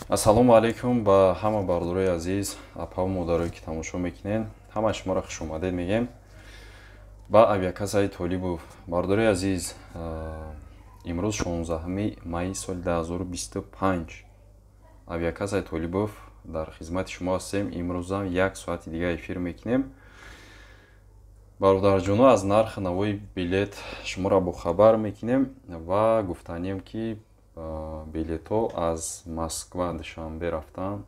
Ассалому алайкум ба ҳама бародарои азиз, апаву модарое ки тамошо мекунед. Ҳама шуморо хушомадед мегем ба авиакассаи Толибов. Бародарои азиз, имрӯз 16 майи соли 2025 авиакассаи Толибов дар хизмати шумо ҳастем. Имрӯзам як соати дига эфир мекунем. Бародарҷоно, аз нархи навои билет шуморо бохабар мекунем ва гуфтанием ки билетҳо аз Москва Душанбе рафтан,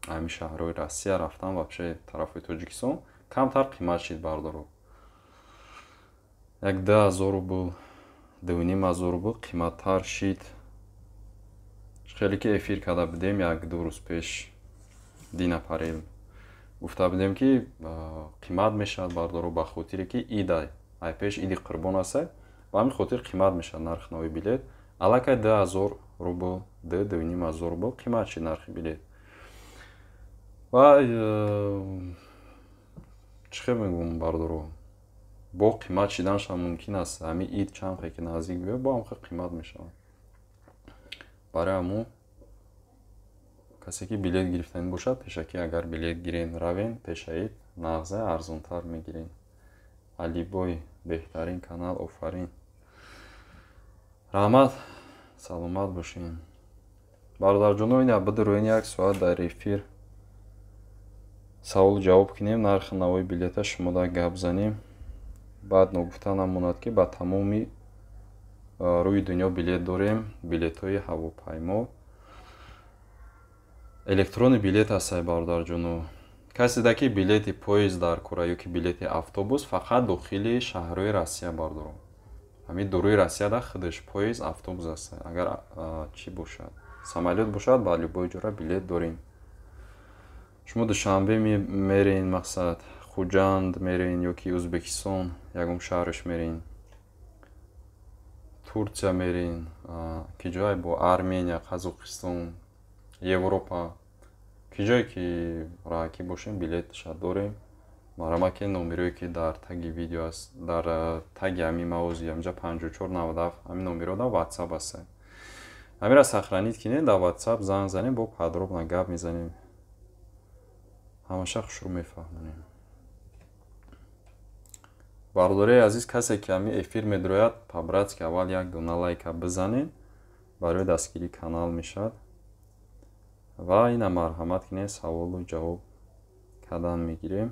ҳамин шаҳрҳои Россия рафтан, вообще тарафҳои Тоҷикистон камтар қимат шид бародаро. Як 2000 рубл, 2500 рубл қиматтар шид. Хеле ки эфир карда будем як-ду рӯз пеш, дин апрел гуфта будем ки қимат мешавад бародаро, ба хотире ки ида, ай пеш иди Қурбон аст, ба ҳамин хотир қимат мешавад нархи нави билет. Аллакай 2000 рубл, 2500 рубл қимат шид нархи билет. Ва чӣ хел мегӯм бародаро, бо қимат шиданашам мумкин аст. Ҳамин ид чанд хел ки наздик биёяд, бо ҳам хел қимат мешавад. Барои ҳамун касе ки билет гирифтанӣ бошад, пешакӣ агар билет гирен, равен пешаид, нағза арзонтар мегирен. Алибой беҳтарин канал, офарин. Раҳмат, саломат бошед. Бародарҷоно, ина бидуроен як соат дар эфир саволу ҷавоб кунем, нархи навои билета шумо дар гап занем. Баъд ногуфта намонад ки ба тамоми рӯи дунё билет дорем, билетҳои ҳавопаймо. Электронный билет ҳастай бародарҷоно. Касе ки билети поезд дар кора ё ки билети автобус, фақат дохили шаҳрҳои Россия бародаро. Ҳамин дуруи Россияда худаш поезд, автобус аст. Агар чӣ бошад, самолёт бошад, ба любой ҷора билет дорем. Шумо Душанбе мерен, мақсад Хуҷанд мерен ё ки Ӯзбекистон ягон шаҳраш мерен, Турсия мерен, ки ҷое бо Армения, Қазоқистон, Европа, ки ҷое ки раҳакӣ бошем, билетша дорем. Марҳамат ки номерое ки дар таги видео аст, дар таги ҳамин мавози ҳаминҷа 5497 ҳамин номеро дар WhatsApp аст. Ҳаминро сохранить кунед, дар WhatsApp занг занем, бо подробно гап мезанем. Ҳамаша хушрӯ мефаҳмонем. Бародарои азиз, касе ки ҳамин эфир медрояд, по-братски аввал як дона лайка бизанед, барои дастгирии канал мешавад. Ва ина марҳамат кунед, саволу ҷавоб кардан мегирем.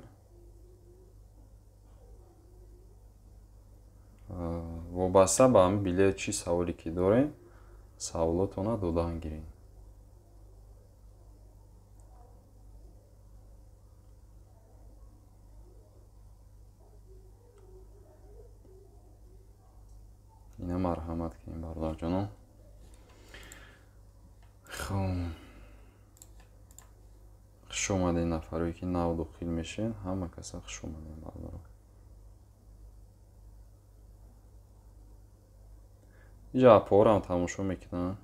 Вобаста ба ҳамин билет чӣ саволе ки дорем, саволотона додан гирем. Ина марҳамат кунем бародарҷоно. Хуб, хуш омадед нафарое ки нав дохил мешед, ҳама каса хуш омадед бародаро. Инҷа апоҳоам тамошо мекунанд.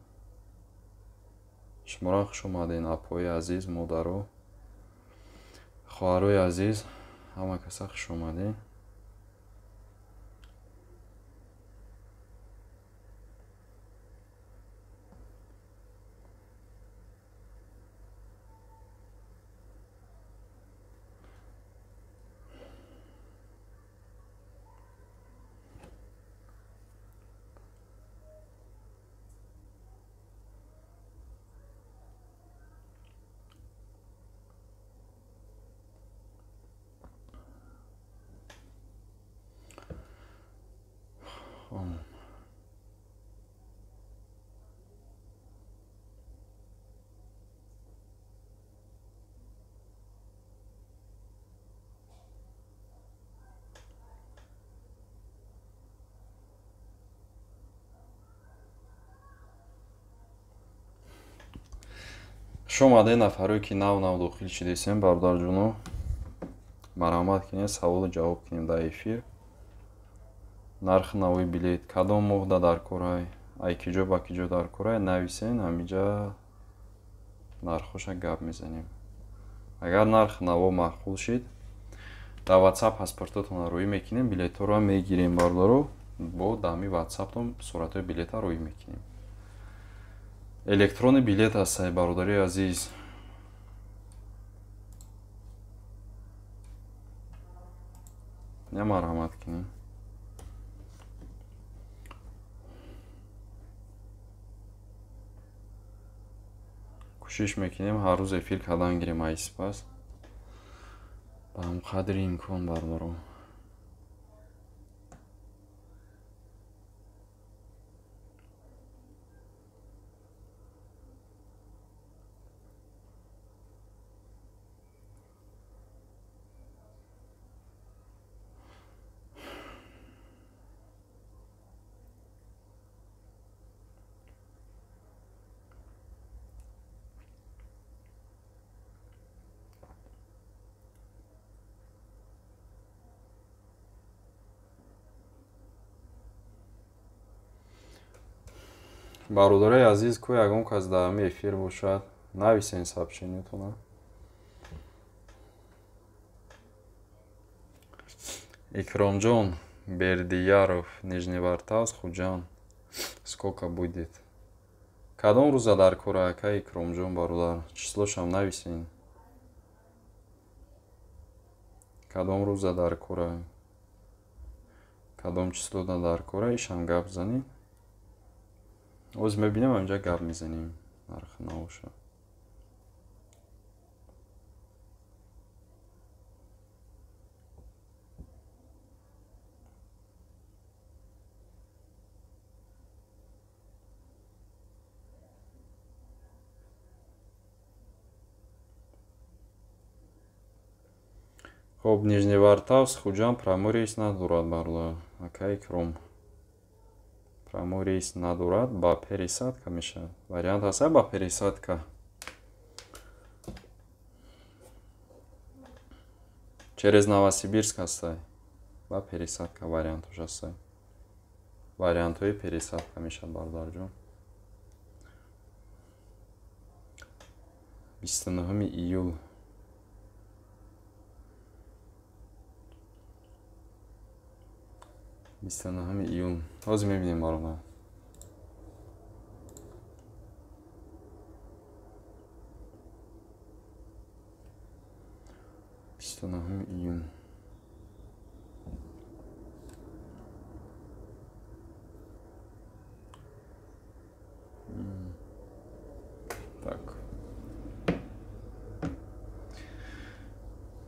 Шуморо хуш омадед апои азиз, модаро, хоҳарои азиз, ҳама каса хуш омадед. Хуш омадед нафарое ки нав-нав дохил шудесем, бародарҷоно. Марҳамат кунед, саволу ҷавоб кунем дар эфир. Нархи навои билет кадом моҳда дар корай, ай киҷо ба киҷо дар корай, нависен, ҳаминҷа Нархоша гап мезанем. Агар нарх наво маъқул шид, дар WhatsApp паспортотонро рӯӣ мекунем, билетҳоро мегирем бародаро, бо дами WhatsApp-тон суратҳои билета рӯӣ мекунем. Электронный билет ҳастай, бародари азиз. Я марҳамат кунем. Кӯшиш мекунем ҳар рӯз эфир кардан гирем ай сипас. Ба ҳам қадри имкон бародаро. Бародарои азиз, ку ягон кас дар ҳамин эфир бошад, нависен сообщениятона. Икромҷон Бердияров, Нижневартовск, Хуҷанд. Сколько будет? Кадом рӯза дар кора, ака Икромҷон бародар? Числошам нависен. Кадом рӯза дар кора? Кадом числода дар кора? Ишам гап занед. Оз мебинем, инҷа гап мезанем. Нарх наоша. Хоб, Нижневартовск, Хуҷанд прямой рейс надорад бародар. Ака Икром. Прямой рейс надорад, ба пересадка мешавад. Вариант ҳаст ба пересадка. Через Новосибирск ҳастай. Ба пересадка вариантош ҳастай. Вариантҳои пересадка мешавад бародарҷон. 29 июл. 29 июл. Ҳозир мебинем бародар. 29 июн. Так.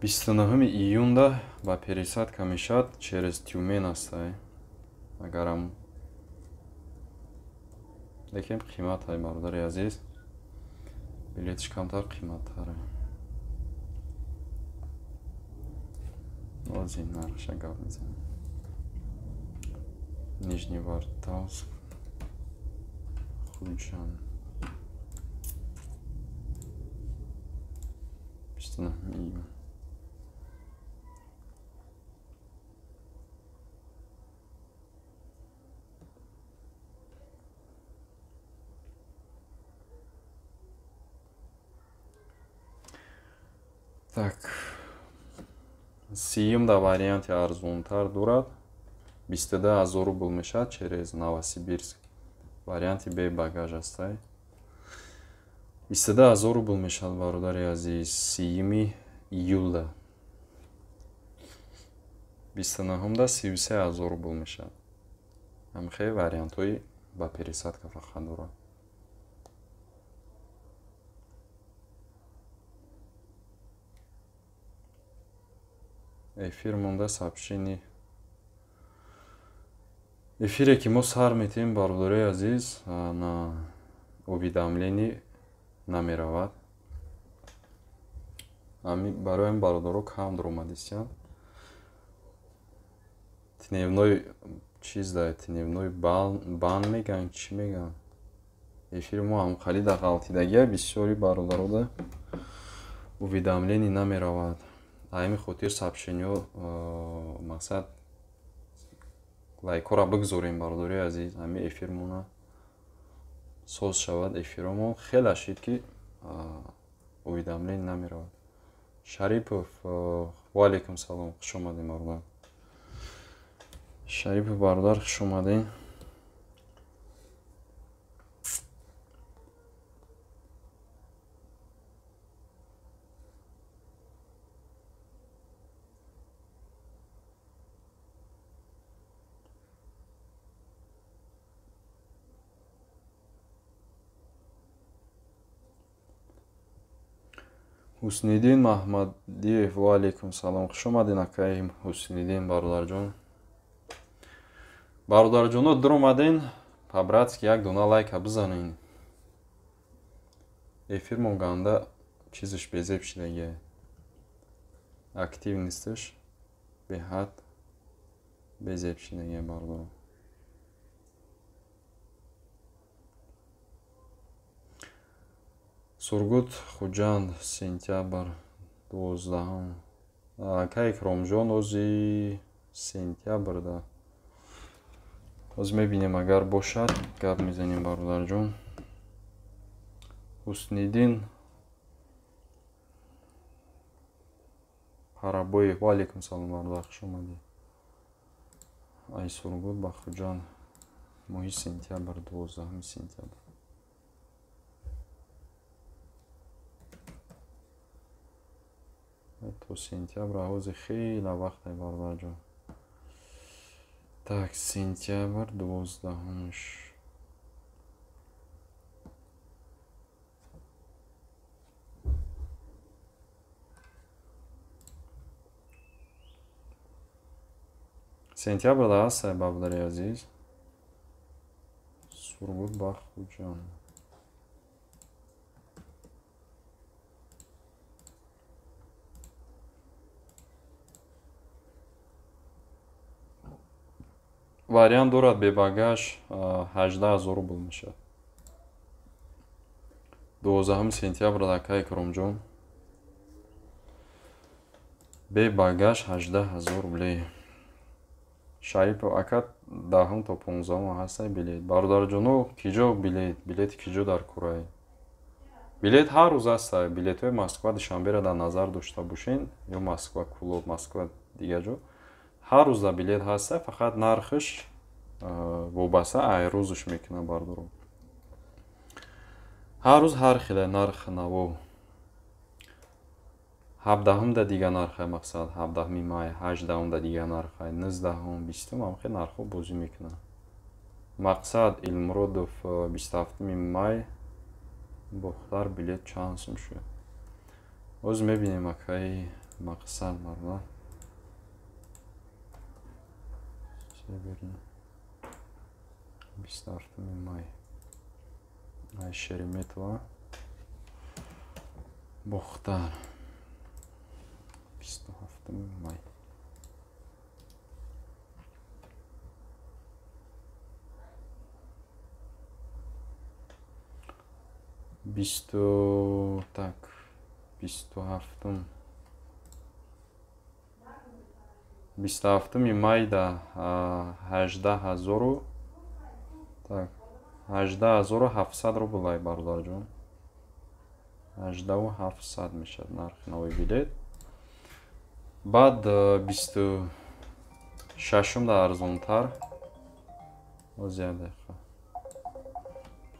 29 июнда ба пересадка мешавад, через Тюмен ҳастай. Агарам лекин қиматай, бародари азиз, билетиш камтар қиматтаре. Ҳозир нархша гап мезанем. Нижневартовск, Хуҷанд. 29 июн. Так. 30-да варианти арзонтар дорад. 22 000 рубл мешавад через Новосибирск. Варианти бе багаж ҳастай. 22 000 рубл мешавад, бародари азиз, 30 июлда. 29-да 33 000 рубл мешавад. Ҳамхел вариантҳои ба пересадка фақат дорад. Эфир монда сообщение. Эфире ки мо сар метиҳем, бародарои азиз, на уведомление намеравад. Барои ҳамин бародаро кам дуромадистиянд. Дневной чиз да, дневной бан мегӯянд, чӣ мегӯянд? Эфири мо ҳамқали да ғалтидагия, бисёри бародарода уведомление намеравад. Ҳамин хотир сообщениҳо мақсад лайкҳоро бигзорем, бародарои азиз, ҳамин эфирмона соз шавад. Эфиромон хеле шид ки уведомление намеравад. Шарипов, ва алейкум салом, хуш омадем бародар. Шарипов бародар, хуш омадем. Ҳусниддин Маҳмадиев, ва алейкум салом, хуш омадин акаи Ҳусниддин бародарҷон. Бародарҷоно, дур омаден, по-братски як дона лайка бизанен. Эфирмон ганда чизаш безеб шидаги, актив несташ, беҳад безеб шидаги бародарон. Сургут, Хуҷанд, сентябр 12. Ака Икромҷон, ози сентябрда. Оз мебинем, агар бошад, гап мезанем бародарҷон. Ҳусниддин Парабоев, ва алейкум салом бародар, хуш омадед. Ай Сургут ба Хуҷанд, моҳи сентябр, 12 сентябр. То сентябр ҳози хеле вақте бародарҷон. Так, сентябр 12-ш. Сентябрда ҳаст, бародари азиз. Сургут ба Хуҷанд. Вариант дорад бебагаж 18 000 рубл мешавад. 12 сентябр ака Икромҷон. Бебагаж 18 000 рублей. Шарипов ака 10 то 15 ҳастай билет. Бародарҷоно, киҷо билет? Билети киҷо дар курай? Билет ҳар рӯз ҳастай. Билетҳои Москва Душанберо дар назар дошта бошен, ё Москва Кулоб, Москва дигар ҷо. Ҳар рӯза билет ҳаста, фақат нархаш вобаста ай рӯзаш мекунад бародарон. Ҳар рӯз ҳар хеле нарх наво. 17-да дига нархай, мақсад 17 май, 18-да дига нархай, 19-ум, 20-ум ҳам хел нархҳо бозӣ мекунанд. Мақсад Илмуродов 27 май Бохтар билет чанд сум шуд? Боз мебинем акаи мақсад бародар. Северный 27 май. Ай Шереметьево Бохтар 27 май. Бисту так 27 майда 18 000, так, 18 700 рублай бародарҷон. 18 700 мешавад нархи нави билет. Баъд 26-да арзонтар. Боз як дақиқа.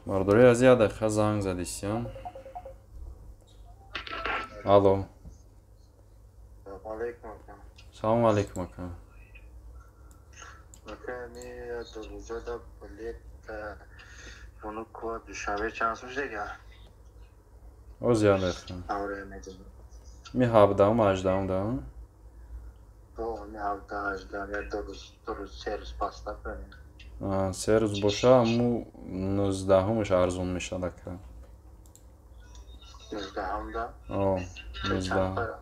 Бародари аз як дақиқа занг задисиям. Алло. Салому алейкум ака. Ака, ми дорӯзада билет Внуково Душанбе чанд сум шудага? Оз як дақиқа. Ми 17-ум, 18-ум да? О, ми 17, 18, я 2 рӯз, 3 рӯз паста. 3 рӯз боша, аму 19-умаш арзон мешавад ака. 19-умда? О, 19.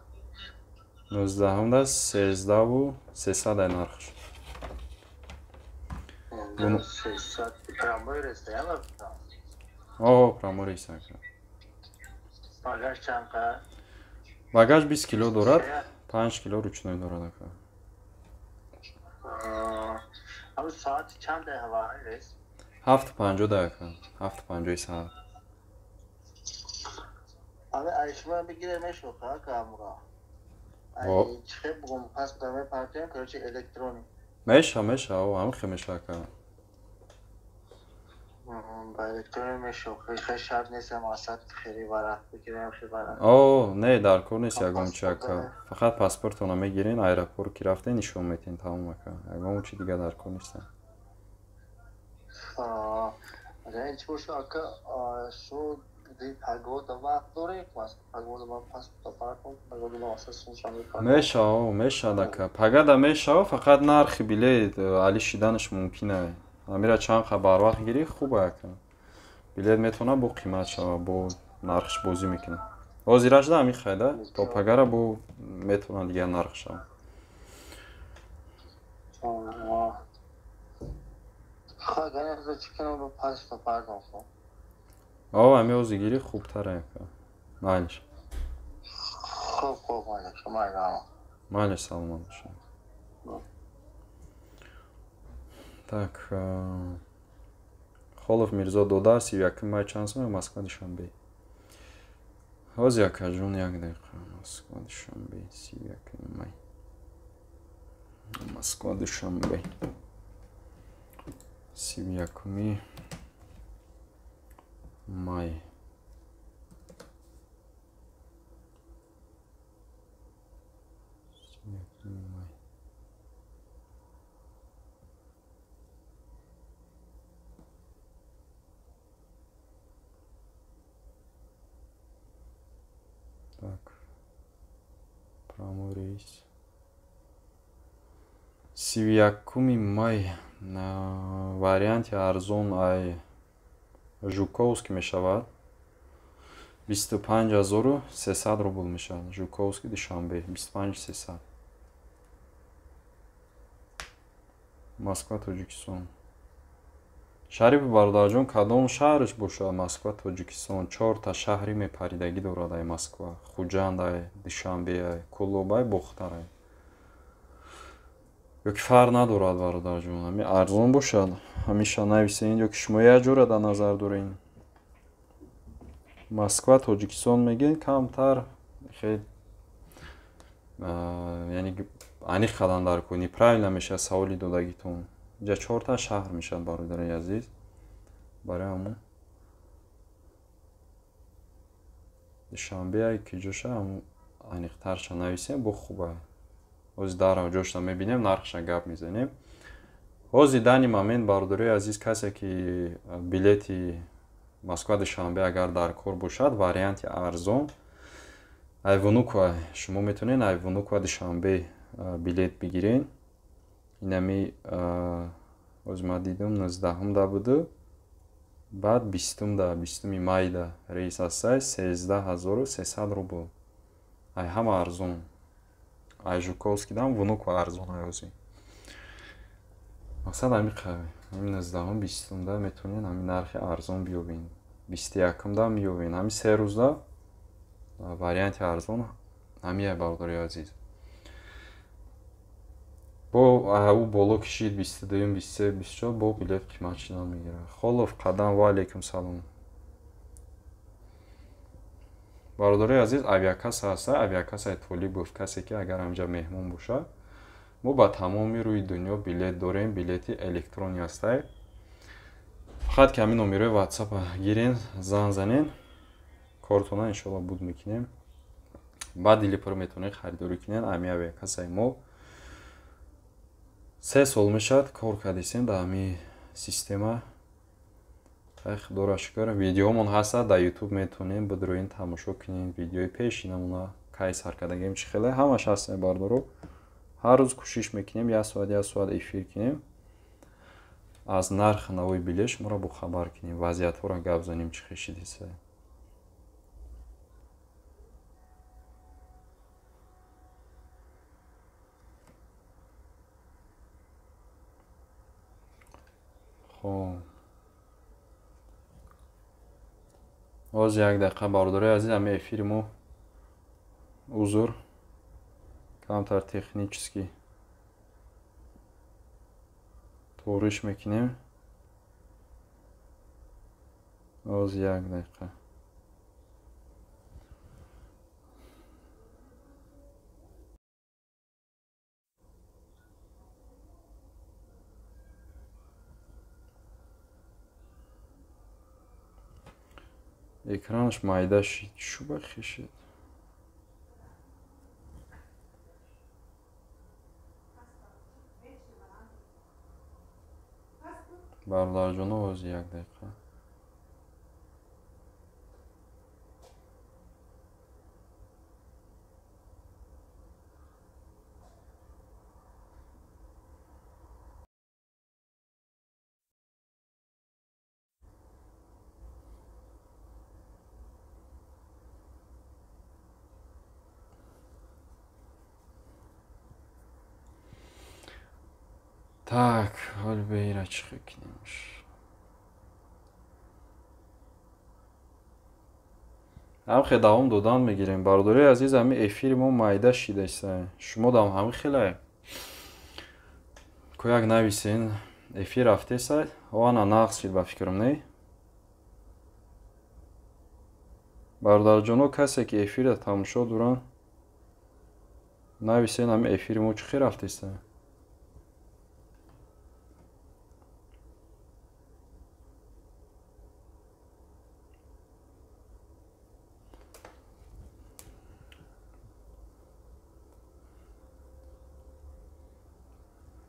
19-умда 13 300 ай нархш. 300 прямой рейс яма? О, прямой рейс ака. Багаж чанд? Багаж 20 кило дорад, 5 кило ручной дорад ака. Ҳамун соати чанд ҳава рейс? 7:50 ака, 7:50 саат. Ами айшма бигире мешо ха камра. Ай чихе бугум паспорт мепартем, короче, электрони. Меша, меша, о, ҳамихе меша ака. Ба электрони мешо, хе шарт нест масад хери варақ бигирем, хе варақ. О, не, дар кор нест ягон чи ака. Фақат паспортона мегирен, аэропорт ки рафтен нишон метен, тамом ака. Ягон чи дига дар кор нест. Агар чи боша ака, шу погода вақт дорем, погода ма паспорт партом, погода ма асосан шамил. Меша, о, меша ака. Пагада меша, фақат нархи билет али шиданаш мумкин ай. Амира чанд ха барвақт гирӣ хуб ака. Билет метавона бо қимат шава, бо нархш бозӣ мекунад. Ҳозираш да ҳамин хайда, то пагара бо метавона дигар нарх шава. О, ҳами ҳозир гирӣ хубтар ака. Майлиш. Хуб, хуб, майлиш, майлиш. Майлиш, саломат бошед. Так, Холов Мирзо Додар, 31 май чанд сом, Москва Душанбе. Ҳозир акаҷон, як дақиқа. Москва Душанбе, 31 май. Москва Душанбе. 31 май. Май. Так, прямой рейс. 31 май варианти арзон ай Жуковский мешавад. 25300 рубл мешавад. Жуковский Душанбе 25300. Москва Тоҷикистон. Шариф бародарҷон, кадом шаҳраш бошад Москва Тоҷикистон? Чорта шаҳри мепаридагӣ дорад ай Москва. Хуҷанд ай, Душанбе ай, Кӯлоб ай, Бохтар ай. Ё ки фарқ надорад бародарҷон, ҳами арзон бошад, ҳамеша нависен, ё ки шумо як ҷора дар назар дорен. Москва Тоҷикистон мегӯен камтар хел, яъне аниқ қадам дар кунӣ, правильно мешавад саволи додагитон. Инҷа чорта шаҳр мешавад бародари азиз. Барои ҳамон Душанбе ай ки ҷоша ҳамон аниқтарша нависем, бо хуб ай. Ҳозир дар ҷошта мебинем, нархша гап мезанем. Ҳозир дани момент бародари азиз, касе ки билети Москва Душанбе агар дар кор бошад, варианти арзон ай Внуково, шумо метавонед ай Внуково Душанбе билет бигирен. Инами ҳозир ман дидам 19-да буду, баъд 20-да, 20 майда рейс ҳастай 13300 рубл. Ай ҳама арзон. Ай Жуковскийдам Внуково арзон ай ҳозир. Мақсад ҳамин қавӣ. Ҳамин 19-ум, 20-да метавонед ҳамин нархи арзон биёбед. 21-да меёбед. Ҳамин се рӯзда варианти арзон ҳамин бародари азиз. Бо ӯ боло кишид 22, 23, 24 бо билет қимат шидан мегирад. Холов қадам, ва алейкум салом. Бародари азиз, авиакасса ҳаста, авиакассаи Толибов, касе ки агар ҳамҷа меҳмон бошад, мо ба тамоми рӯи дунё билет дорем, билети электронӣ ҳастай. Фақат ки ҳамин номерои WhatsApp гирен, занг занен, кортона иншоалло буд мекунем. Баъд дили пур метавонед харидорӣ кунед ҳамин авиакассаи мо. 3 сол мешавад кор кардисем дар ҳамин система. Худоро шукр, видеомон ҳаста дар YouTube, метавонем бидроен тамошо кунем видеои пешинамона, кай сар кардагем, чӣ хеле ҳамаш ҳаста бародаро. Ҳар рӯз кӯшиш мекунем як соат, як соат эфир кунем, аз нархи навои билет шуморо бохабар кунем, вазъиятҳоро гап занем, чӣ хел шидиса. Хоб, ҳозир як дақиқа бародарои азиз, ҳамин эфири мо узр камтар технически ториш мекунем. Ҳозир як дақиқа. Экранаш майда шид. Чӯ бахешид? Бародарҷоно, ҳозир як дақиқа. Так, ҳол беира чӣ кунемш? Ҳам хе давом додан мегирем. Бародарои азиз, ҳами эфири мо майда шидаиста. Шумо дам ҳами хелае. Ко як нависен, эфир рафтеса, ана нақс шид ба фикрам, не? Бародарҷоно, касе ки эфирро тамошо доранд, нависен ҳами эфири мо чӣ хел рафтеса.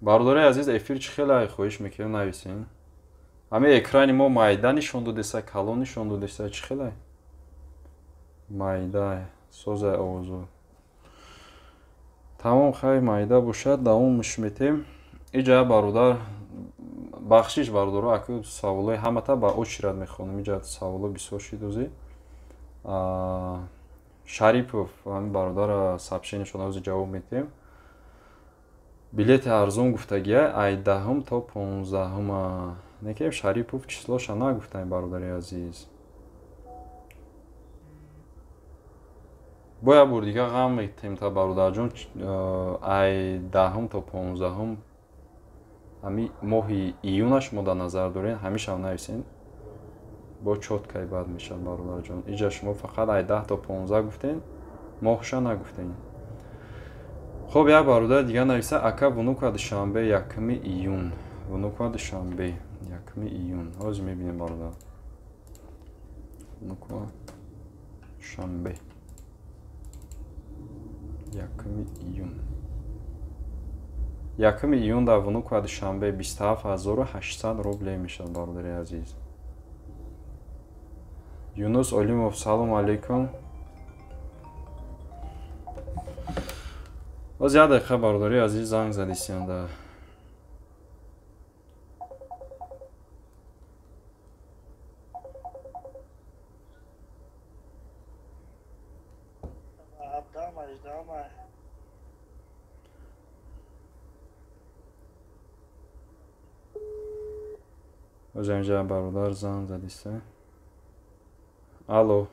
Бародарои азиз, эфир чӣ хеле хоҳиш мекунем нависен. Ҳами экрани мо майда нишон додеса, калон нишон додеса, чӣ хеле? Майда, соза овозу. Тамом, хай майда бошад, давомш метем. Иҷа бародар, бахшиш бародаро, аку саволои ҳамата ба очират мехонам. Иҷа саволо бисёр шид ӯзи. Шарипов, ҳами бародара сообщениешон ҳозир ҷавоб метем. Билети арзон гуфтагия ай 10 то 15. Некем Шарипов числоша нагуфтаем, бародари азиз. Бо як бор дига ғам метем та бародарҷон, ай 10 то 15 ҳами моҳи июна шумо дар назар доред, ҳамишам нависен. Бо чоткай бад мешавад бародарҷон. Иҷа шумо фақат ай 10 то 15 гуфтен, моҳша нагуфтен. Хоб, як бародар дига нависа, ака Внуково Душанбе 1 июн. Внуково Душанбе 1 июн. Ҳозир мебинем бародар. Внуково Душанбе 1 июн. 1 июн дар Внуково Душанбе 27800 рубле мешавад, бародари азиз. Юнус Олимов, салом алейкум. Боз як дақиқа бародари азиз занг задисианда. Боз инҷа бародар занг задиста. Алло.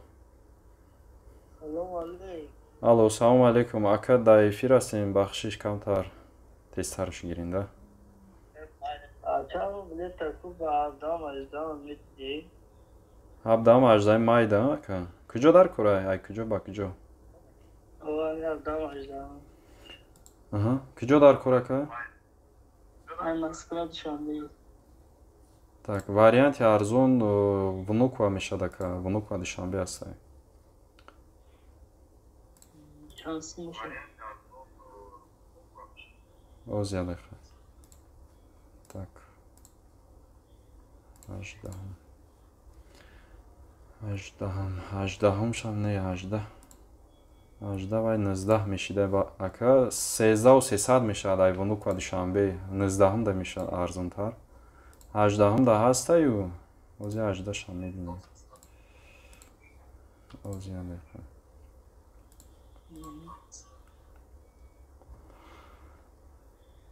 Алло, салом алейкум. Ака, дар эфир ҳастем, бахшиш камтар тезтарш гиринда. Ҳабдаҳум ҳаждаҳум майда, ака. Куҷо дар кора? Ай куҷо ба куҷо? Аҳа, куҷо дар кор, ака? Так, варианти арзон Внуково мешавад, ака. Внуково Душанбе ҳастай. Боз як дақиқа. Так. 18. 18 шам не, 18. 18 вай 19 мешида ака, 13300 мешавад ай Внуково Душанбе, 19 да мешавад арзонтар. 18 да ҳастаю, боз 18 шам мебинем. Боз як дақиқа.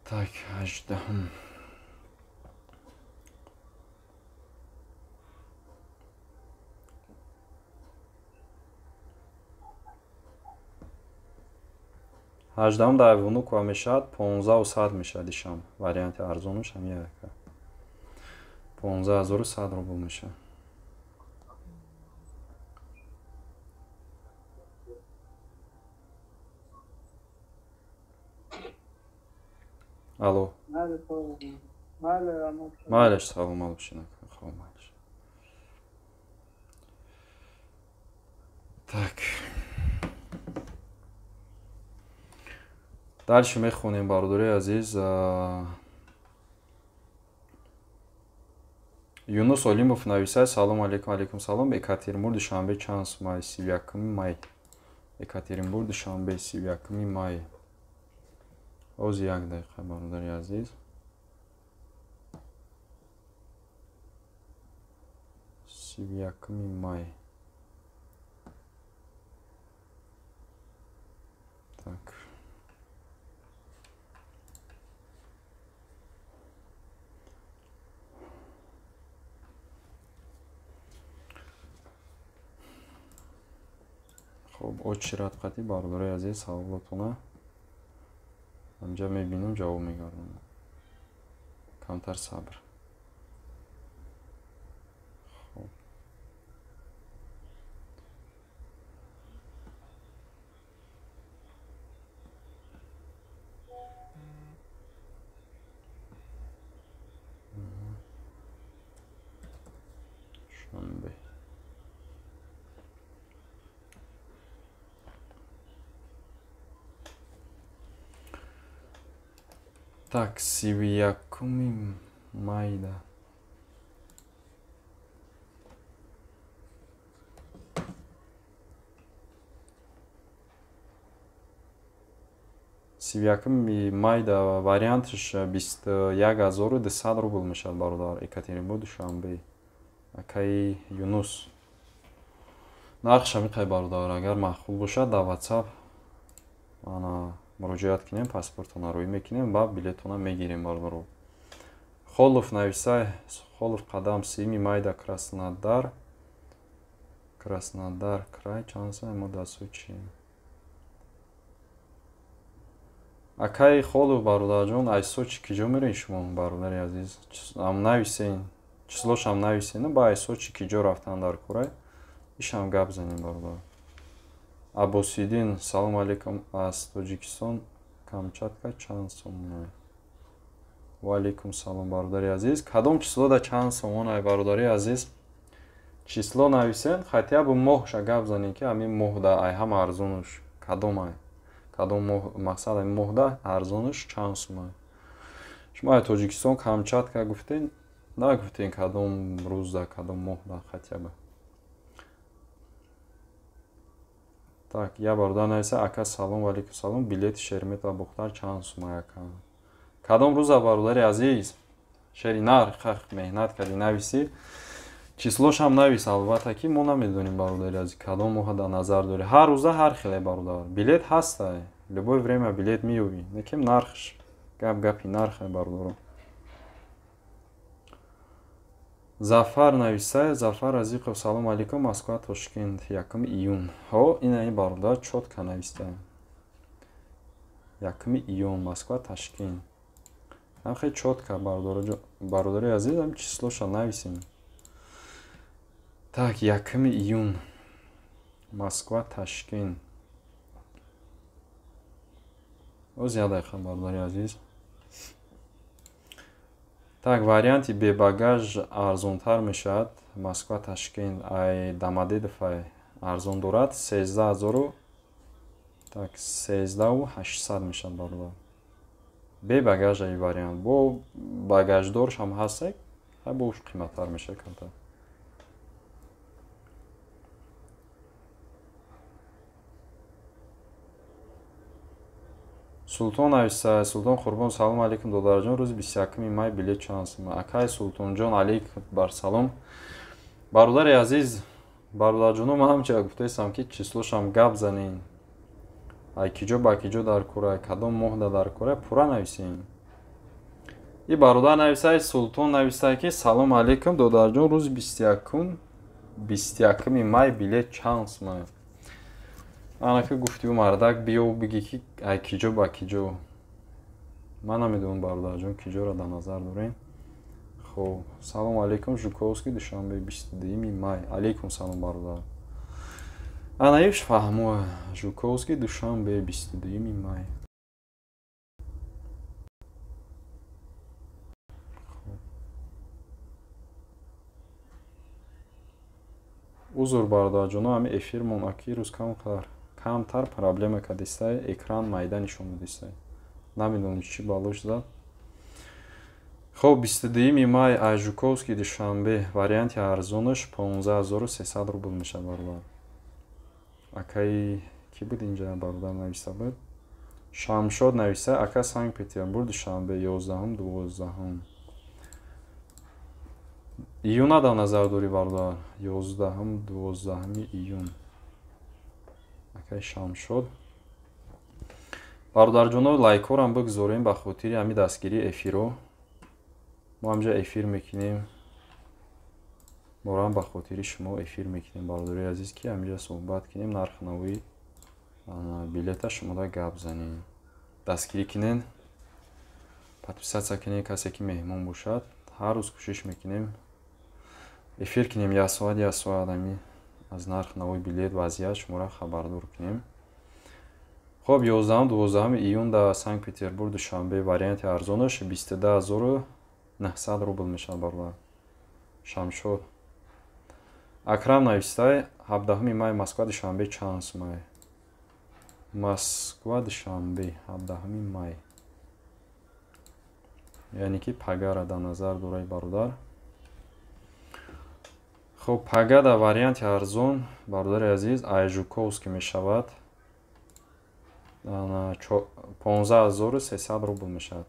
Так, 18. 18 дар Внуково мешавад, 15100 мешавад ишам. Варианти арзонаш ҳам як. 15100 рубл мешавад. Алло. Майлаш, саломат бошед. Хоб, майлаш. Так. Дальше мехонем, бародари азиз. Юнус Олимов нависад: салом алейкум, алейкум салом. Екатеринбург Душанбе чанд сумай? 31 май. Екатеринбург Душанбе 31 май. Оз як дақиқа, бародари азиз. 31 май. Так. Хоб, очират қатӣ, бародари азиз, саволотона ҳамҷа мебинам, ҷавоб мегардонам. Камтар сабр. Хоб. Шанбе. Так, 31 майда. 31 майда вариантш 21 200 рубл мешавад, бародар. Екатеринбург Душанбе. Акаи Юнус. Нархш ҳамиқай, бародар, агар маъқул бошад, дар WhatsApp ана муроҷиат кунем, паспортона рӯй мекунем ва билетона мегирем, бародаро. Холов нависай: Холов қадам, 30 майда Краснодар. Краснодар край чанд сум? Мо дар Сочи. Акаи Холов, бародарҷон, аз Сочи киҷо мерем шумо, бародари азиз? Ам нависен, числошам нависен, ба аз Сочи киҷо рафтан дар курай? Ишам гап занем, бародар. Аббосиддин, салом алейкум, аз Тоҷикистон Камчатка чанд сомон? Ва алейкум салом, бародари азиз. Кадом числода чанд сомон ай, бародари азиз? Число нависен, хотя бы моҳша гап занем, ки ҳамин моҳда ай ҳама арзонуш кадом ай? Кадом моҳ, мақсад, ҳамин моҳда арзонуш чанд сум ай? Шумо ай Тоҷикистон Камчатка гуфтен, нагуфтен кадом рӯзда, кадом моҳда хотя бы. Так, я бародар нависа: ака салом, ва алейкум салом, билети Шереметьево Бохтар чанд сум ай, ака? Кадом рӯза, бародари азиз? Шери нарх меҳнат кардӣ, нависӣ. Числошам навис, албатта, ки мо намедонем, бародари азиз, кадом моҳа дар назар дорӣ. Ҳар рӯза ҳар хеле, бародар. Билет ҳастай. Любое время билет меёбӣ. Лекин нархш гап гапи нархе, бародаро. Зафар нависай, Зафар Разиқов, салом алейкум, Москва Тошкент, 1 июн. Ҳо, ина ин бародар чётко нависта. 1 июн, Москва Ташкент. Ҳам хеле чётко, бародари азиз, ҳам числоша нависем. Так, 1 июн, Москва Ташкент. Оз як дақиқа, бародари азиз. Так, варианти бебагаж арзонтар мешавад. Москва Ташкент ай Домодедово ай арзон дорад, 13 000, так, 13 800 мешавад, бародар. Бебагаж ай вариант. Бо багаждорш ҳам ҳаст, ҳай бо уш қиматтар мешавад камтар. Султон нависа, Султон Қурбон, салом алейкум, додарҷон, рӯзи 21 май билет чанд сум? Акай Султонҷон, алейк бар салом. Бародари азиз, бародарҷоно, ман ҳамча гуфтаистам, ки числошам гап занен. Ай киҷо ба киҷо дар курай, кадом моҳда дар курай, пурра нависен. И бародар нависай, Султон нависай, ки салом алейкум, додарҷон, рӯзи 21 май билет чанд сум? Анака гуфтию мардак биё биги, ки ай киҷо ба киҷо. Ман намедонам, бародарҷон, киҷоро дар назар дорем. Хоб, салом алейкум, Жуковский, Душанбе, 22 май. Алейкум салом, бародар. Анаиш фаҳмо, Жуковский, Душанбе, 22 май. Узр бародарҷоно, ҳами эфирмон аки рӯз камтар проблема кардистай, экран майда нишон додистай. Намедонам чӣ балош зад. Хоб, 22 май аз Жуковский Душанбе варианти арзонаш 15300 рубл мешавад бародар. Акаи ки буд инҷа бародар нависта буд? Шамшод нависта, ака Санкт-Петербург Душанбе 11-ум 12-ум. Июна дар назар дорӣ бародар? 11-ум 12-уми июн. Акаи Шамшод. Бародарҷоно, лайкҳоро бигзорем ба хотири ҳами дастгирии эфиро. Мо ҳамҷа эфир мекунем. Морам ба хотири шумо эфир мекунем, бародари азиз, ки ҳаминҷа суҳбат кунем, нархи нави билета шумода гап занем. Дастгирӣ кунен, подписаться кунен, касе ки меҳмон бошад. Ҳар рӯз кӯшиш мекунем эфир кунем як соат, як соат ҳами аз нархи нави билет вазъият шуморо хабардор кунем. Хоб, 11-ум 12-уми июн дар Санкт-Петербург Душанбе варианти арзонаш 22900 рубл мешавад бародар. Шамшод. Акрам навистай, 17 май Москва Душанбе чанд сумай? Москва Душанбе 17 май. Яъне ки пагара дар назар дорай бародар. Хоб, пага дар варианти арзон бародари азиз ай Жуковский мешавад. 15300 рубл мешавад.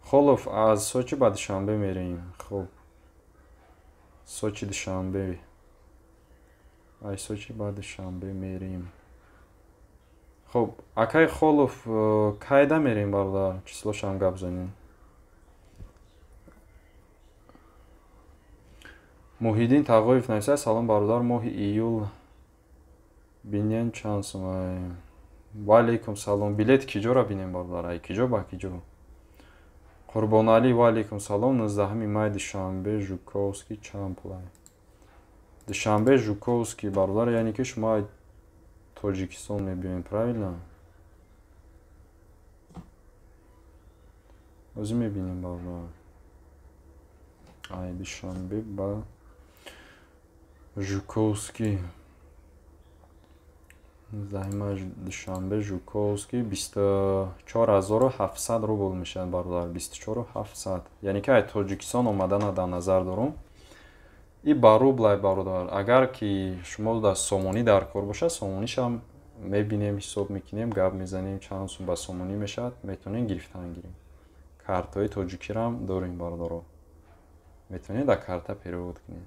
Холов, аз Сочи ба Душанбе мерем. Хоб, Сочи Душанбе. Ай Сочи ба Душанбе мерем. Хоб, акай Холов, кайда мерем бародар? Числошам гап занем. Муҳиддин Тағоев нависад: салом бародар, моҳи июл бинен чанд сумай? Ва алейкум салом. Билет киҷоро бинем бародар? Ай киҷо ба киҷо? Қурбоналӣ, ва алейкум салом. 19 май Душанбе Жуковский чанд пулай? Душанбе Жуковский бародар, яъне ки шумо Тоҷикистон мебиёед, правильно? Ҳозир мебинем бародар. Ай Душанбе ба Жуковский. 19 май Душанбе Жуковский 24700 рубл мешавад бародар, 24700. Яъне ки ай Тоҷикистон омадана дар назар дорум. И ба рублай бародар. Агар ки шумо дар сомонӣ дар кор бошад, сомонишам мебинем, ҳисоб мекунем, гап мезанем, чанд сум ба сомонӣ мешавад, метавонем гирифтан гирем. Картҳои тоҷикиам дорем бародаро. Метавонем дар карта перевод кунем.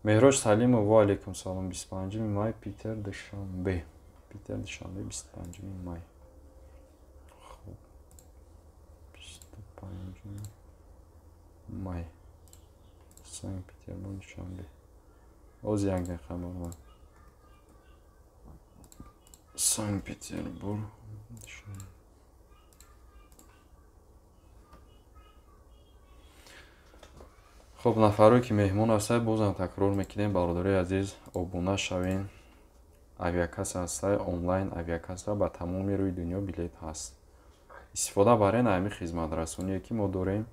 Меҳроҷ Салимов, ва алейкум салом. 25 май Питер Душанбе. Питер Душанбе 25 май. Хоб, 25 май Санкт-Петербург Душанбе. Оз як дақиқа бародар. Санкт-Петербург Душанбе. Хоб, нафарое ки меҳмон ҳастед, бозам такрор мекунем, бародарои азиз, обуна шавен. Авиакасса ҳастай, онлайн авиакасса ба тамоми рӯи дунё билет ҳаст. Истифода барен ҳамин хизматрасоние ки мо дорем,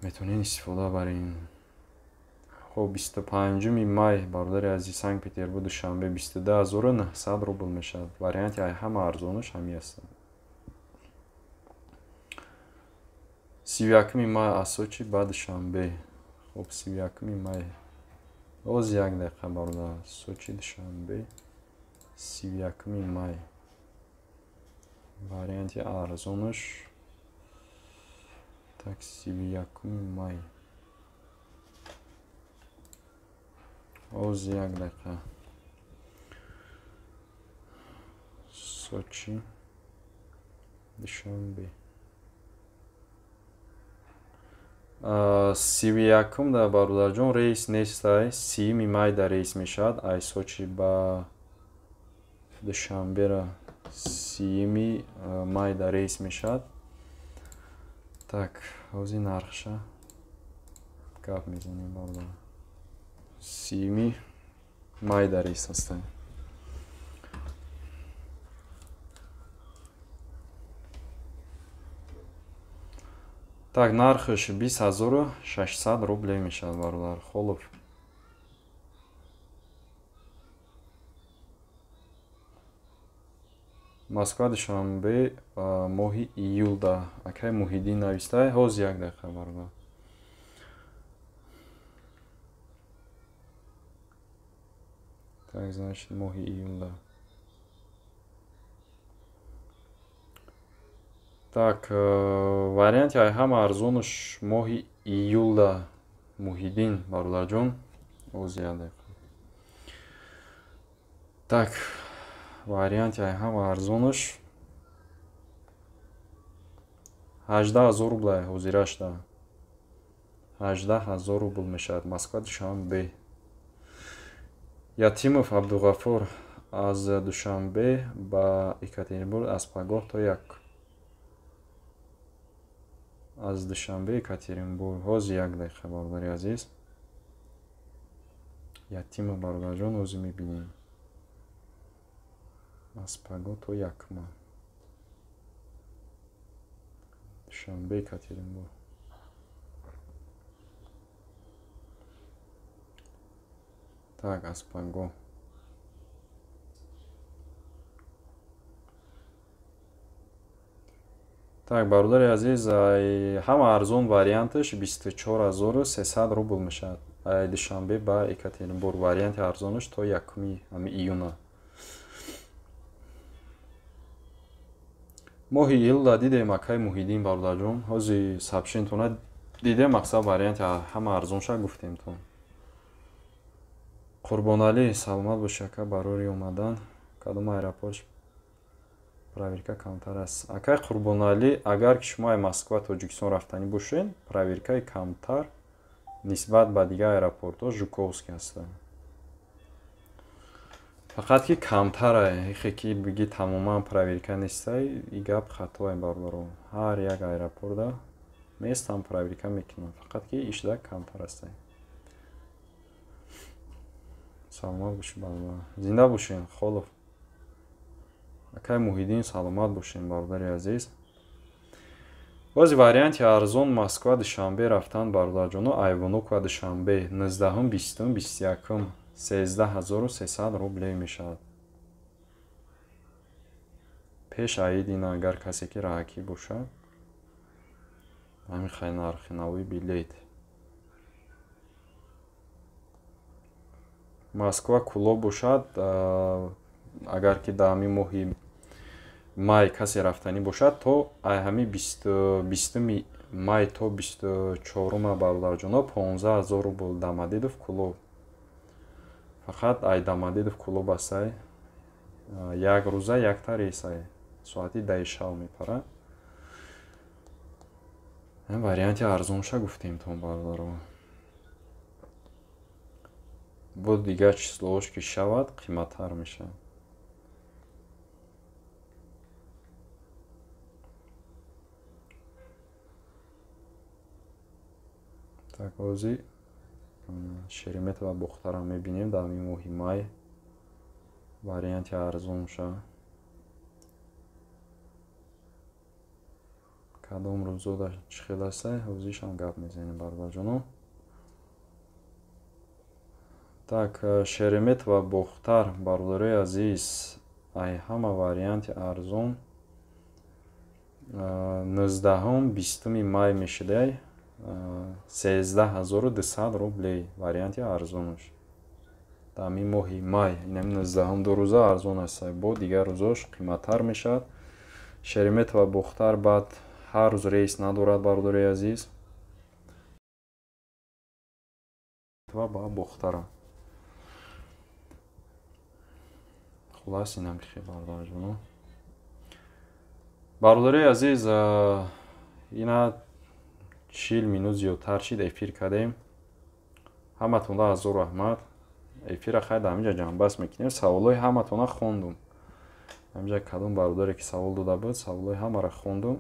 метавонед истифода барен. Хоб, 25 май бародари азиз Санкт-Петербург Душанбе 22900 рубл мешавад. Варианти ай ҳама арзонаш ҳамин аст. 31 май аз Сочи ба Душанбе. Хоб, 31 май. Оз як дақиқа бародар. Сочи Душанбе 31 май. Варианти арзонаш так 31 май. Оз як дақиқа. Сочи Душанбе. 31 да бародарҷон рейс нестай, 30 май да рейс мешавад. Ай Сочи ба Душанбера 30 май да рейс мешавад. Так, ҳозир нархша гап мезанем бародар. 30 май да рейс ҳастай. Так, нархш 20600 рублей мешавад, бародар Холов. Москва Душанбе моҳи июлда. Акай Муҳиддин навистай. Ҳозир як дақиқа, бародар. Так, значит, моҳи июлда. Так, варианти ҳама арзонаш моҳи июлда, Муҳиддин бародарҷон. Ҳозир як дақиқа. Так, варианти ҳама арзонаш 18000 рубла ҳозирашда. 18000 рубл мешавад. Москва Душанбе. Ятимов Абдуғафур аз Душанбе ба Екатеринбург аз пагоҳ то як. Аз Душанбе Екатеринбург. Ҳозир як дақиқа, бародари азиз. Ятимов бародарҷон, ҳозир мебинем. Аз пагоҳ то якма. Душанбе Екатеринбург. Так, аз пагоҳ. Так, бародари азиз, ҳама арзон варианташ 24300 рубл мешавад. Душанбе ба Екатеринбург варианти арзонаш то 1 июна. Моҳи июлда дидем, акай Муҳиддин бародарҷон. Ҳозир сабшинтона дидем, мақсад варианти ҳама арзонша гуфтемтон. Қурбоналӣ, саломат боши, ака, барори омадан. Кадом аэропорт проверка камтар аст? Акай Қурбоналӣ, агар ки шумо ай Москва Тоҷикистон рафтанӣ бошед, проверкаи камтар нисбат ба дигар аэропортҳо Жуковский аст. Фақат ки камтарае, ихе ки биги тамоман проверка нестай, и гап хатое, бародаро. Ҳар як аэропорта местам проверка мекунанд, фақат ки ишда камтар астай. Саломат бошед, бародар. Зинда бошед, Холов. Акай Муҳиддин, саломат бошед, бародари азиз. Бози варианти арзон Москва Душанбе рафтан, бародарҷоно, Айвонук ва Душанбе 19, 20, 21 13300 рублей мешавад. Пеш аид ин агар касе ки раҳакӣ бошад, ҳамин хай нархи нави билет. Москва Кулоб бошад, агар ки дар ҳамин моҳи май касе рафтанӣ бошад, то ай ҳамин 20 май то 24 бародарҷоно 15000 рубл Домодедово Кулоб. Фақат ай Домодедово Кулоб астай. Як рӯза якта рейсай. Соати 10 шав мепарад. Ин варианти арзонша гуфтем тон, бародаро. Бо дигар числоҳош ки шавад, қиматтар мешавад. Так, ҳозир Шереметьево Бохтарам мебинем дар ҳамин моҳи май. Варианти арзонша. Кадом рӯзода чӣ хел астай, ҳозиршам гап мезанем, бародарҷоно. Так, Шереметьево Бохтар, бародарои азиз, ай ҳама варианти арзон 19, 20 май мешидай. 13200 рублей варианти арзонаш. Дар ҳамин моҳи май, инами 19 ду рӯза арзон аст, бо дигар рӯзош қиматтар мешавад. Шереметьево Бохтар баъд ҳар рӯз рейс надорад, бародарои азиз. Ва ба Бохтара. Хулас инам хел, бародарҷоно. Бародарои азиз, ина 40 минут зиёдтар шид эфир кардем. Ҳаматонда ҳазор раҳмат. Эфира хай дар ҳаминҷа ҷамъбаст мекунем. Саволҳои ҳаматона хондум. Ҳаминҷа кадом бародаре ки савол дода буд, саволҳои ҳамаро хондум.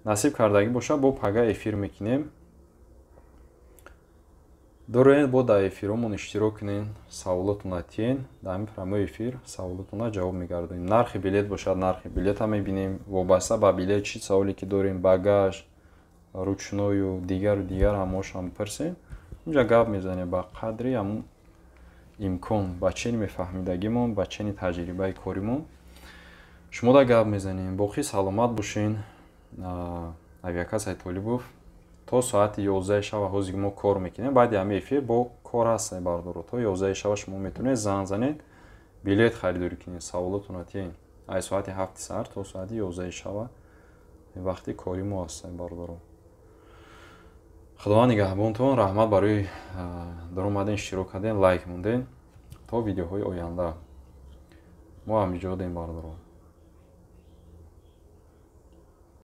Насиб кардагӣ бошад, бо пага эфир мекунем. Дороен бо дар эфиромон иштирок кунен, саволотона тиен, дар ҳамин прямой эфир саволотона ҷавоб мегардонем. Нархи билет бошад, нархи билета мебинем. Вобаста ба билет чӣ саволе ки дорем, багаж, Ручной ю дигару дигар ҳамаошам пирсем, инҷа гап мезанем ба қадри ҳамун имкон, ба чени мефаҳмидагимон, ба чени таҷрибаи коримон шумо да гап мезанем. Боқӣ саломат бошен. Авиакассаи Толибов то соати 11 шава ҳозир мо кор мекунем. Баъди ҳами эфир бо кор ҳаст, бардоро. То 11 шава шумо метавонед занг занед, билет харидорӣ кунед, саволотонро тиҳед. Аз соати 7 саҳар то соати 11 шава вақти кори мо ҳаст, бардоро. Худованд нигаҳбонтон. Раҳмат барои даромаден, иштирок карден, лайк монден. То видеоҳои оянда мо ҳамиҷодем, бардоро.